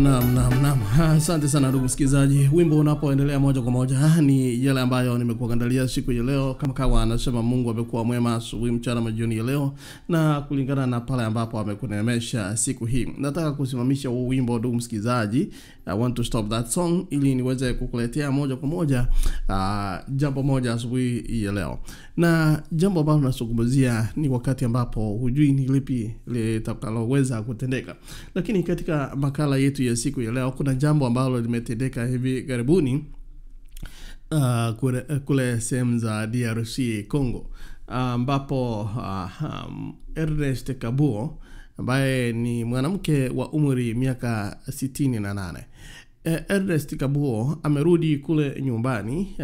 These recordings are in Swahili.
Naam. Asante sana ndugu msikilizaji. Wimbo unapoendelea moja kwa moja ni yale ambayo nimekuandalia siku ya leo. Kama kawa anasema Mungu amekuwa mwema asubuhi, mchana, majioni ya leo, na kulingana na pale ambapo amekuneemesha siku hii. Nataka kusimamisha huu wimbo ndugu msikilizaji. I want to stop that song ili niweze kukuletea moja kwa moja jambo moja asubuhi ya leo. Na jambo ambalo tunazungumzia ni wakati ambapo hujui ni lipi litakaloweza kutendeka. Lakini katika makala yetu ya siku ya leo kuna jambo ambalo limetendeka hivi karibuni kule sehemu za DRC Congo, ambapo Ernest Kabuo ambaye ni mwanamke wa umri miaka 68. Ernest Kabuo amerudi kule nyumbani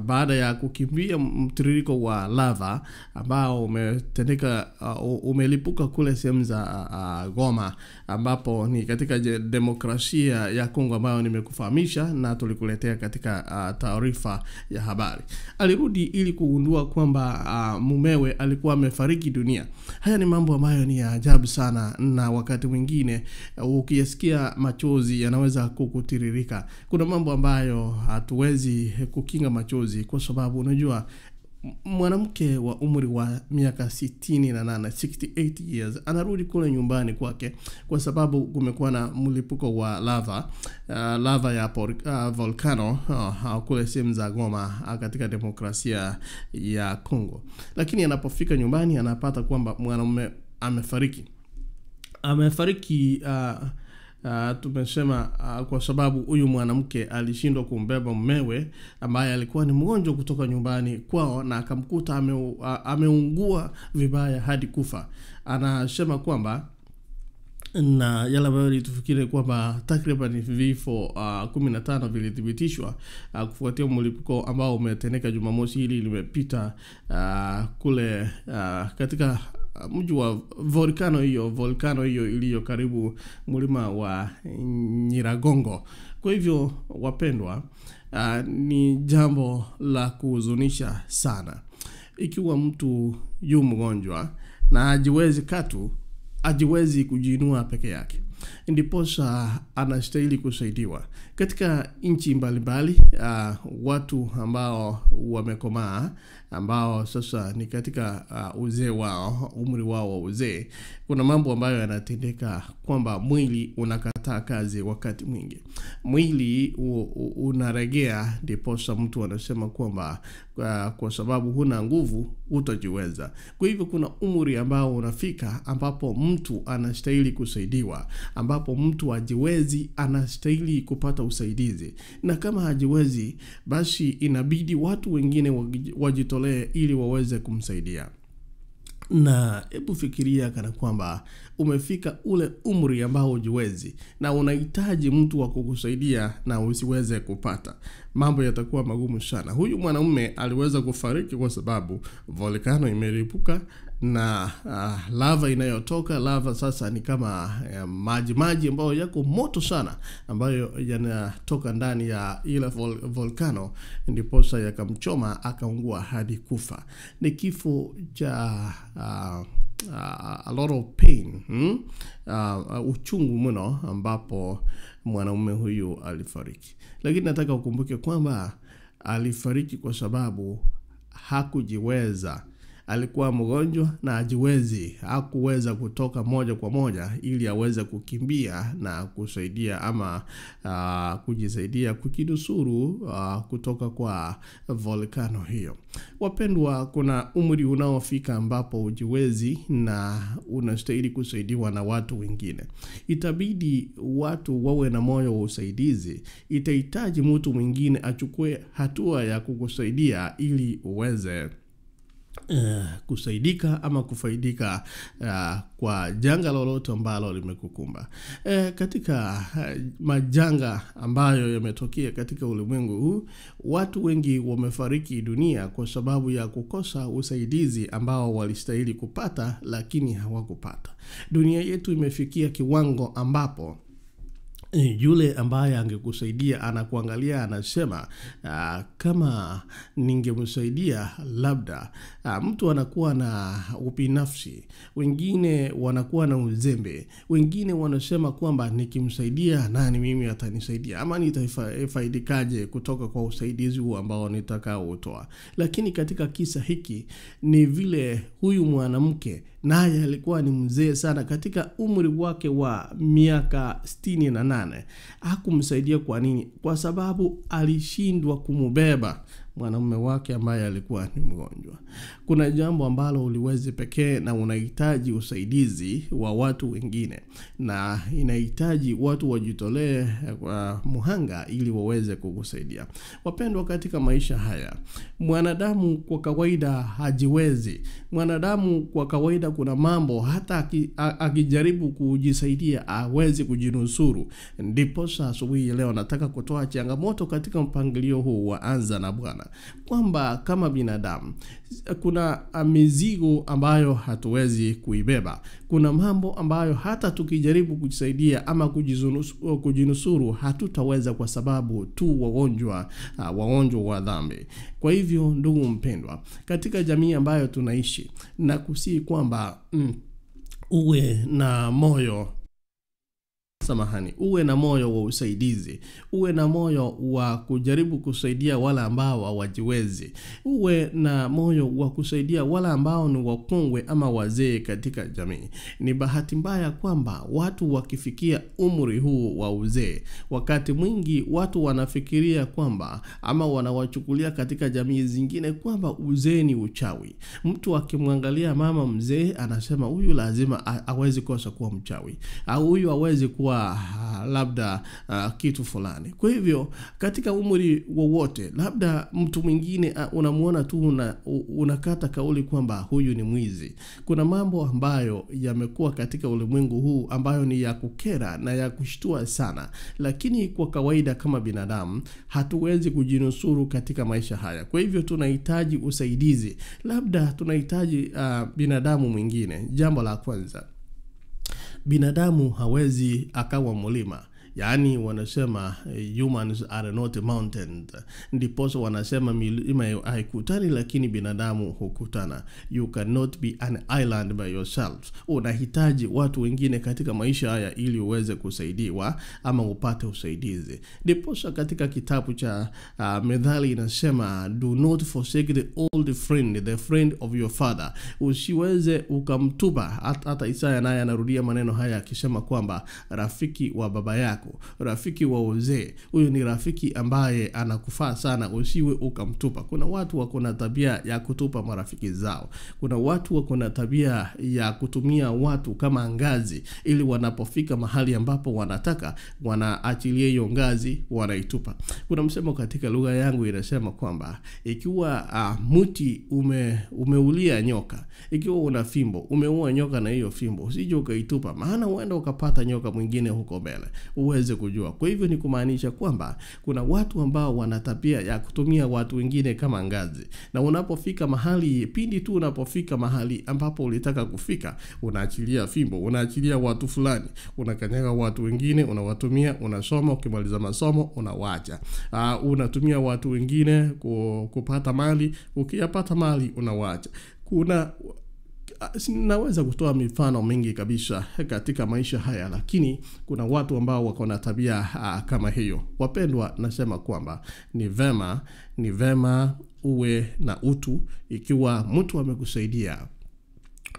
baada ya kukimbia mtiririko wa lava ambao umetendeka, umelipuka kule sehemu za Goma, ambapo ni katika demokrasia ya Kongo ambayo nimekufahamisha na tulikuletea katika taarifa ya habari. Alirudi ili kugundua kwamba mumewe alikuwa amefariki dunia. Haya ni mambo ambayo ni ya ajabu sana, na wakati mwingine ukiyasikia machozi yanaweza kukutiririka. Kuna mambo ambayo hatuwezi kukinga machozi kwa sababu unajua mwanamke wa umri wa miaka 68, 68 years, anarudi kule nyumbani kwake kwa sababu kumekuwa na mlipuko wa lava, lava ya volcano kule sehemu za Goma katika demokrasia ya Kongo. Lakini anapofika nyumbani anapata kwamba mwanamume amefariki. Amefariki tumesema kwa sababu huyu mwanamke alishindwa kumbeba mumewe ambaye alikuwa ni mgonjwa kutoka nyumbani kwao, na akamkuta ameungua vibaya hadi kufa. Anasema kwamba na yale ambayo tufikiri kwamba takriban vifo 15 vilithibitishwa kufuatia mlipuko ambao umetendeka Jumamosi hili limepita kule katika mji wa volcano hiyo iliyo karibu mlima wa Nyiragongo. Kwa hivyo wapendwa, ni jambo la kuhuzunisha sana ikiwa mtu yu mgonjwa na hajiwezi katu, hajiwezi kujiinua peke yake, ndiposa anastahili kusaidiwa. Katika nchi mbalimbali watu ambao wamekomaa, ambao sasa ni katika uzee wao, umri wao wa uzee, kuna mambo ambayo yanatendeka kwamba mwili unakataa kazi wakati mwingi. Mwili unaregea, ndiposa mtu anasema kwamba kwa sababu huna nguvu utajiweza. Kwa hivyo kuna umri ambao unafika ambapo mtu anastahili kusaidiwa, ambapo mtu hajiwezi anastahili kupata usaidizi. Na kama hajiwezi, basi inabidi watu wengine wajitolee ili waweze kumsaidia. Na hebu fikiria kana kwamba umefika ule umri ambao hujiwezi na unahitaji mtu wa kukusaidia na usiweze kupata. Mambo yatakuwa magumu sana. Huyu mwanaume aliweza kufariki kwa sababu volcano imelipuka na lava inayotoka, lava sasa ni kama maji ambayo yako moto sana ambayo yanatoka ndani ya ile volcano, ndiposa yakamchoma akaungua hadi kufa. Ni kifo cha a lot of pain, uchungu mno ambapo mwanaume huyu alifariki. Lakini nataka ukumbuke kwamba alifariki kwa sababu hakujiweza. Alikuwa mgonjwa na hajiwezi, hakuweza kutoka moja kwa moja ili aweze kukimbia na kusaidia ama kujisaidia kujinusuru kutoka kwa volcano hiyo. Wapendwa, kuna umri unaofika ambapo hujiwezi na unastahili kusaidiwa na watu wengine. Itabidi watu wawe na moyo wa usaidizi. Itahitaji mtu mwingine achukue hatua ya kukusaidia ili uweze kusaidika ama kufaidika kwa janga lolote ambalo limekukumba. Katika majanga ambayo yametokea katika ulimwengu huu, watu wengi wamefariki dunia kwa sababu ya kukosa usaidizi ambao walistahili kupata lakini hawakupata. Dunia yetu imefikia kiwango ambapo Yule ambaye angekusaidia anakuangalia, anasema kama ningemsaidia labda. Mtu anakuwa na ubinafsi, wengine wanakuwa na uzembe, wengine wanasema kwamba nikimsaidia nani mimi atanisaidia, ama nitafaidikaje kutoka kwa usaidizi huu ambao nitakaotoa. Lakini katika kisa hiki ni vile huyu mwanamke naye alikuwa ni mzee sana katika umri wake wa miaka 68. Hakumsaidia kwa nini? Kwa sababu alishindwa kumubeba mwanamume wake ambaye alikuwa ni mgonjwa. Kuna jambo ambalo uliwezi pekee na unahitaji usaidizi wa watu wengine, na inahitaji watu wajitolee kwa muhanga ili waweze kukusaidia. Wapendwa, katika maisha haya mwanadamu kwa kawaida hajiwezi. Mwanadamu kwa kawaida kuna mambo hata akijaribu kujisaidia hawezi kujinusuru. Ndipo asubuhi leo nataka kutoa changamoto katika mpangilio huu wa Anza na Bwana, kwamba kama binadamu kuna mizigo ambayo hatuwezi kuibeba. Kuna mambo ambayo hata tukijaribu kujisaidia ama kujinusuru hatutaweza, kwa sababu tu wagonjwa wa dhambi. Kwa hivyo ndugu mpendwa, katika jamii ambayo tunaishi, na kusihi kwamba uwe na moyo uwe na moyo wa usaidizi, uwe na moyo wa kujaribu kusaidia wale ambao hawajiwezi, uwe na moyo wa kusaidia wale ambao ni wakongwe ama wazee katika jamii. Ni bahati mbaya kwamba watu wakifikia umri huu wa uzee, wakati mwingi watu wanafikiria kwamba ama wanawachukulia katika jamii zingine kwamba uzee ni uchawi. Mtu akimwangalia mama mzee anasema huyu lazima hawezi kosa kuwa mchawi, au huyu hawezi kuwa labda kitu fulani. Kwa hivyo katika umri wowote, labda mtu mwingine unamuona tu unakata kauli kwamba huyu ni mwizi. Kuna mambo ambayo yamekuwa katika ulimwengu huu ambayo ni ya kukera na ya kushtua sana, lakini kwa kawaida kama binadamu hatuwezi kujinusuru katika maisha haya. Kwa hivyo tunahitaji usaidizi, labda tunahitaji binadamu mwingine. Jambo la kwanza, binadamu hawezi akawa mlima. Yaani wanasema humans are not mountains. Ndiposa wanasema milima haikutani, lakini binadamu hukutana. You cannot be an island by yourself. Unahitaji watu wengine katika maisha haya ili uweze kusaidiwa ama upate usaidizi. Ndiposa katika kitabu cha Methali inasema, do not forsake the old friend, the friend of your father. Usiweze ukamtupa. Hata Isaya naye anarudia maneno haya akisema kwamba rafiki wa baba yako, rafiki wa uzee, huyu ni rafiki ambaye anakufaa sana, usiwe ukamtupa. Kuna watu wako na tabia ya kutupa marafiki zao. Kuna watu wako na tabia ya kutumia watu kama ngazi, ili wanapofika mahali ambapo wanataka wanaachilia hiyo ngazi, wanaitupa. Kuna msemo katika lugha yangu inasema kwamba ikiwa mti umeulia nyoka, ikiwa una fimbo umeua nyoka na hiyo fimbo, usije ukaitupa, maana huenda ukapata nyoka mwingine huko mbele, uweze kujua. Kwa hivyo ni kumaanisha kwamba kuna watu ambao wana tabia ya kutumia watu wengine kama ngazi, na unapofika mahali, pindi tu unapofika mahali ambapo ulitaka kufika, unaachilia fimbo, unaachilia watu fulani, unakanyaga watu wengine, unawatumia, unasoma, ukimaliza masomo unawaacha. Unatumia watu wengine kupata mali, ukiyapata mali unawaacha. Kuna naweza kutoa mifano mingi kabisa katika maisha haya, lakini kuna watu ambao wako na tabia kama hiyo. Wapendwa, nasema kwamba ni vema uwe na utu. Ikiwa mtu amekusaidia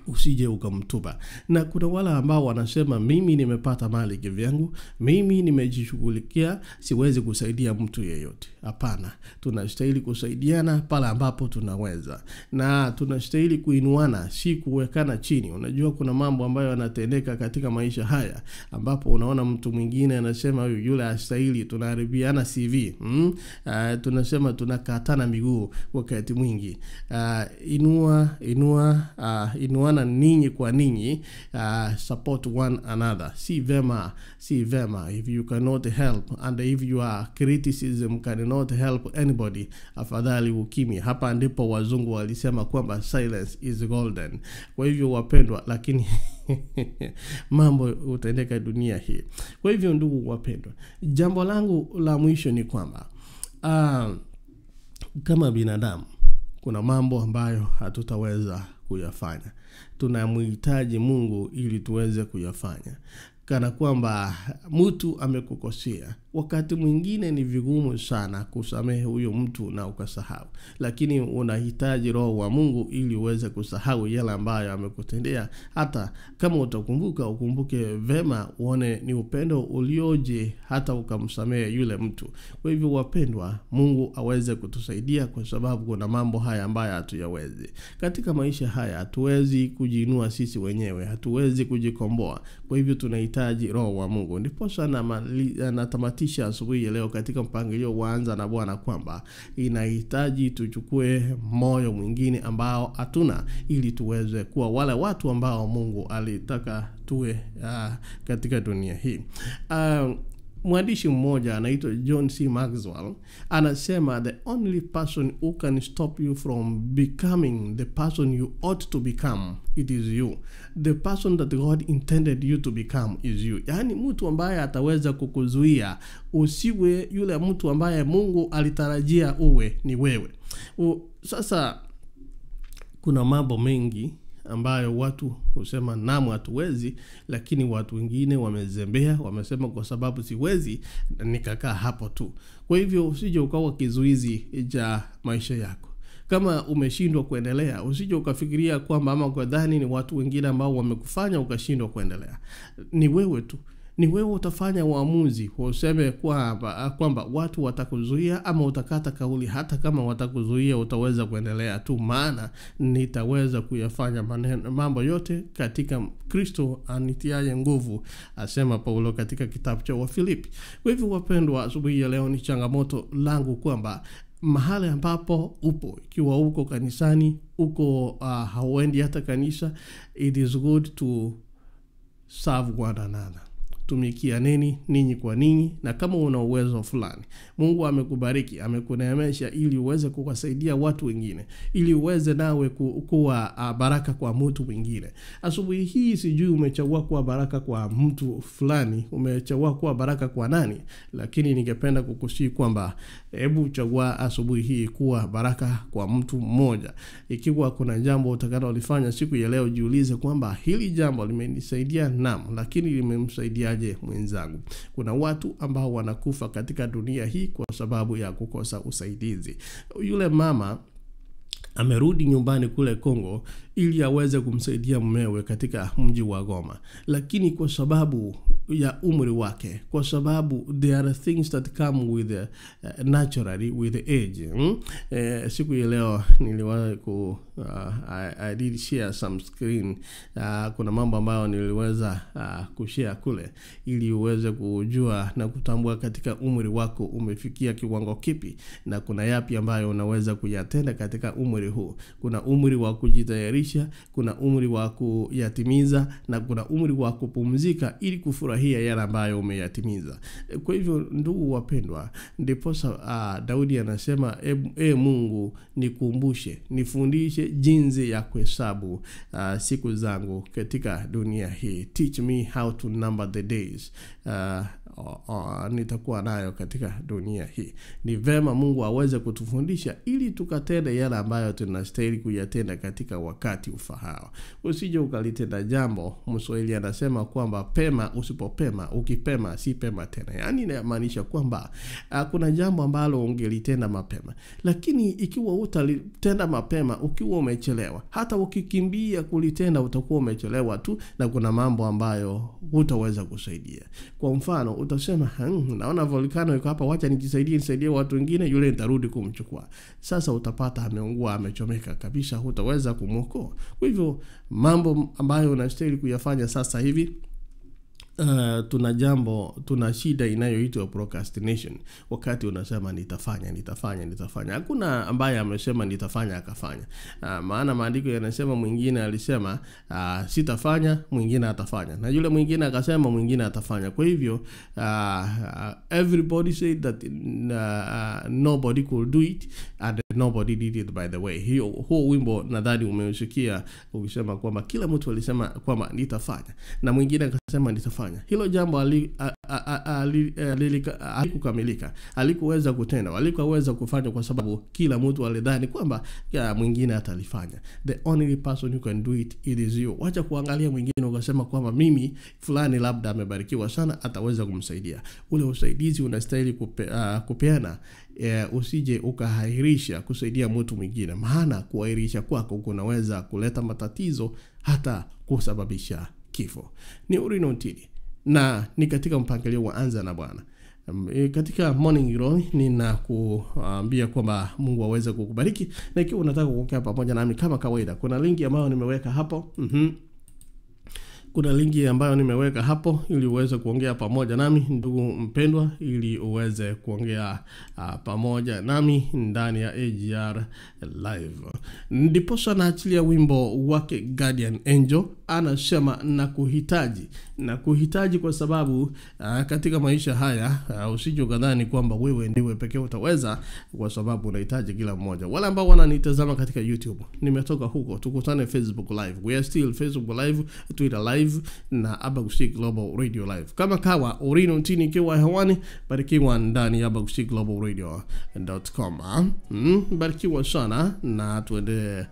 usije ukamtupa. Na kuna wale ambao wanasema mimi nimepata mali kivyangu, mimi nimejishughulikia, siwezi kusaidia mtu yeyote. Hapana, tunastahili kusaidiana pale ambapo tunaweza, na tunastahili kuinuana, si kuwekana chini. Unajua kuna mambo ambayo yanatendeka katika maisha haya ambapo unaona mtu mwingine anasema huyu yule hastahili, tunaharibiana CV. Tunasema tunakatana miguu wakati mwingi. Inuana ninyi kwa ninyi, support one another. Si vema if you cannot help, and if your criticism cannot help anybody, afadhali ukimya. Hapa ndipo wazungu walisema kwamba silence is golden. Kwa hivyo wapendwa, lakini Mambo hutendeka dunia hii. Kwa hivyo ndugu wapendwa, jambo langu la mwisho ni kwamba kama binadamu kuna mambo ambayo hatutaweza kuyafanya. Tunamhitaji Mungu ili tuweze kuyafanya. Kana kwamba mtu amekukosea, wakati mwingine ni vigumu sana kusamehe huyo mtu na ukasahau, lakini unahitaji Roho wa Mungu ili uweze kusahau yale ambayo amekutendea. Hata kama utakumbuka, ukumbuke vema, uone ni upendo ulioje hata ukamsamehe yule mtu. Kwa hivyo wapendwa, Mungu aweze kutusaidia, kwa sababu kuna mambo haya ambayo hatuyawezi katika maisha haya. Hatuwezi kujiinua sisi wenyewe, hatuwezi kujikomboa. Kwa hivyo tunahitaji Roho wa Mungu. Ndiposa natamatisha asubuhi ya leo katika mpangilio wa Anza na Bwana kwamba inahitaji tuchukue moyo mwingine ambao hatuna, ili tuweze kuwa wale watu ambao Mungu alitaka tuwe katika dunia hii. Mwandishi mmoja anaitwa John C. Maxwell anasema, the only person who can stop you from becoming the person you ought to become, it is you. The person that God intended you to become is you. Yaani mtu ambaye ataweza kukuzuia usiwe yule mtu ambaye Mungu alitarajia uwe ni wewe. Sasa kuna mambo mengi ambayo watu husema namu hatuwezi, lakini watu wengine wamezembea, wamesema kwa sababu siwezi nikakaa hapo tu. Kwa hivyo usije ukawa kizuizi cha maisha yako. Kama umeshindwa kuendelea, usije ukafikiria kwamba ama ukadhani ni watu wengine ambao wamekufanya ukashindwa kuendelea. Ni wewe tu. Ni wewe utafanya uamuzi, useme kwamba watu watakuzuia ama utakata kauli. Hata kama watakuzuia utaweza kuendelea tu, maana nitaweza kuyafanya mambo yote katika Kristo anitiaye nguvu, asema Paulo katika kitabu cha Wafilipi. Kwa hivyo wapendwa, asubuhi ya leo ni changamoto langu kwamba mahali ambapo upo, ikiwa uko kanisani, uko hauendi hata kanisa, it is good to serve one another. Tumikianeni ninyi kwa ninyi, na kama una uwezo fulani, Mungu amekubariki, amekuneemesha ili uweze kuwasaidia watu wengine, ili uweze nawe kuwa baraka kwa mtu mwingine. Asubuhi hii sijui umechagua kuwa baraka kwa mtu fulani, umechagua kuwa baraka kwa nani, lakini ningependa kukusihi kwamba hebu chagua asubuhi hii kuwa baraka kwa mtu mmoja. Ikiwa kuna jambo utakalolifanya siku ya leo, jiulize kwamba hili jambo limenisaidia, naam, lakini limemsaidia mwenzangu. Kuna watu ambao wanakufa katika dunia hii kwa sababu ya kukosa usaidizi. Yule mama amerudi nyumbani kule Kongo ili aweze kumsaidia mumewe katika mji wa Goma, lakini kwa sababu ya umri wake, kwa sababu there are things that come with naturally with the age. Siku ya leo niliwahi ku I did share some screen. Kuna mambo ambayo niliweza kushare kule ili uweze kujua na kutambua katika umri wako umefikia kiwango kipi, na kuna yapi ambayo unaweza kuyatenda katika umri huu. Kuna umri wa kujitayarisha, kuna umri wa kuyatimiza, na kuna umri wa kupumzika ili kufurahia yale ambayo umeyatimiza. Kwa hivyo ndugu wapendwa, ndiposa Daudi anasema, Mungu nikumbushe, nifundishe jinsi ya kuhesabu siku zangu katika dunia hii. Teach me how to number the days nitakuwa nayo katika dunia hii. Ni vema Mungu aweze kutufundisha ili tukatende yale ambayo tunastahili kuyatenda katika wakati ufahao. Usije ukalitenda jambo, Mswahili anasema kwamba pema usipopema, ukipema si pema tena. Yaani inamaanisha kwamba kuna jambo ambalo ungelitenda mapema, lakini ikiwa utalitenda mapema ukiwa umechelewa, hata ukikimbia kulitenda utakuwa umechelewa tu, na kuna mambo ambayo hutaweza kusaidia. Kwa mfano utasema, naona volcano iko hapa, wacha nijisaidie, nisaidie watu wengine, yule nitarudi kumchukua. Sasa utapata ameungua, amechomeka kabisa, hutaweza kumwokoa. Kwa hivyo mambo ambayo unastahili kuyafanya sasa hivi, Tuna shida inayoitwa procrastination. Wakati unasema nitafanya, nitafanya, nitafanya, hakuna ambaye amesema nitafanya akafanya. Maana maandiko yanasema mwingine alisema sitafanya, mwingine atafanya, na yule mwingine akasema mwingine atafanya. Kwa hivyo everybody said that nobody could do it and nobody did it, by the way. Hiyo huo wimbo nadhani umeusikia ukisema kwamba kila mtu alisema kwamba nitafanya na mwingine akasema nitafanya. Hilo jambo halikukamilika, halikuweza kutenda, halikuweza kufanya kwa sababu kila mtu alidhani kwamba mwingine atalifanya. The only person who can do it, it is you. Wacha kuangalia mwingine ukasema kwamba mimi fulani labda amebarikiwa sana, ataweza kumsaidia. Ule usaidizi unastahili kupeana. Usije ukahairisha kusaidia mtu mwingine, maana kuahirisha kwako kunaweza kuleta matatizo, hata kusababisha kifo. Ni Orino Ntini na ni katika mpangilio wa Anza na Bwana. Katika Morning Glory ninakuambia kwamba Mungu aweze kukubariki, na ikiwa unataka kuongea pamoja nami kama kawaida, kuna linki ambayo nimeweka hapo. Kuna linki ambayo nimeweka hapo ili uweze kuongea pamoja nami, ndugu mpendwa, ili uweze kuongea pamoja nami ndani ya AGR Live. Ndiposa naachilia wimbo wake Guardian Angel, anasema nakuhitaji. Nakuhitaji kwa sababu katika maisha haya usije ukadhani kwamba wewe ndiwe pekee utaweza, kwa sababu unahitaji kila mmoja. Wale ambao wananitazama katika YouTube, nimetoka huko, tukutane Facebook Live. We are still Facebook Live, Twitter Live na Abagusi Global Radio Live. Kama kawa Orino Ntini ikiwa hewani, barikiwa ndani ya abagusi global radio.com. Barikiwa sana na tuende.